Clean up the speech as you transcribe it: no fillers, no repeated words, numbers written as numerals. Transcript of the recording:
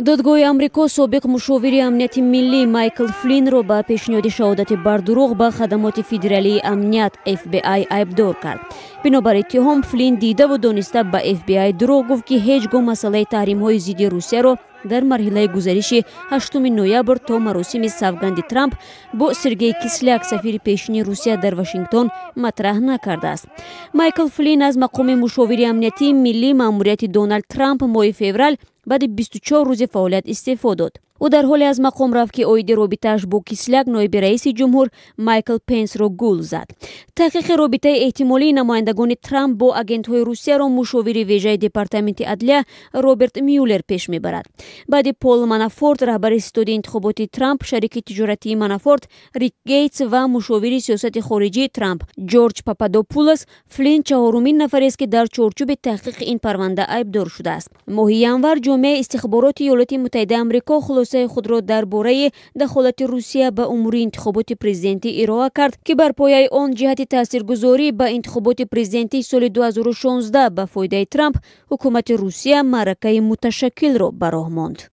Додгоҳи Амрико собиқ мушовири амнияти миллӣ Майкл Флинро ба пешниҳоди шаҳодати бардурӯғ ба хадамоти федералии амният FBI айбдор кард. Бинобар иттиҳом, Флин дидаву дониста ба FBI дурӯғ гуфт, ки ҳеҷ гоҳ масъалаи таҳримҳои зидди Русияро дар марҳилаи гузариши 8 ноябр то маросими савганди Трамп бо Сергей Кисляк, сафири пешини Русия дар Вашингтон, матраҳ накардааст. Майкл Флин аз мақоми мушовири амниятии миллӣ маъмурияти Доналд Трамп моҳи феврал баъди 24 рӯзи фаъолият истеъфо дод. Ӯ дар ҳоле аз мақом рафт, ки оиди робитааш бо Кисляк ноиби раиси ҷумҳур Майкл Пенсро гул зад. Таҳқиқи робитаи эҳтимолии намояндагони Трамп бо агентҳои Русияро мушовири вежаи департаменти адлия Роберт Мюллер пеш мебарад. Баъди Пол Манафорт, раҳбари ситоди интихоботи Трамп, шарики тиҷоратии Манафорт Рик Гейтс ва мушовири сиёсати хориҷии Трамп Ҷорҷ Пападопулос, Флин чаҳорумин нафарест, ки дар чорчӯби таҳқиқи ин парванда айбдор шудааст. Моҳи январ ҷомеаи истихбороти Иёлоти Муттаҳидаи Амрико хулосаи худро дар бораи дахолати Русия ба умури интихоботи президентӣ ироа кард, ки бар пояи он ҷиҳати таъсиргузорӣ ба интихоботи президентии соли 2016 ба фоидаи Трамп ҳукумати Русия маъракаи муташаккилро ба роҳ монд.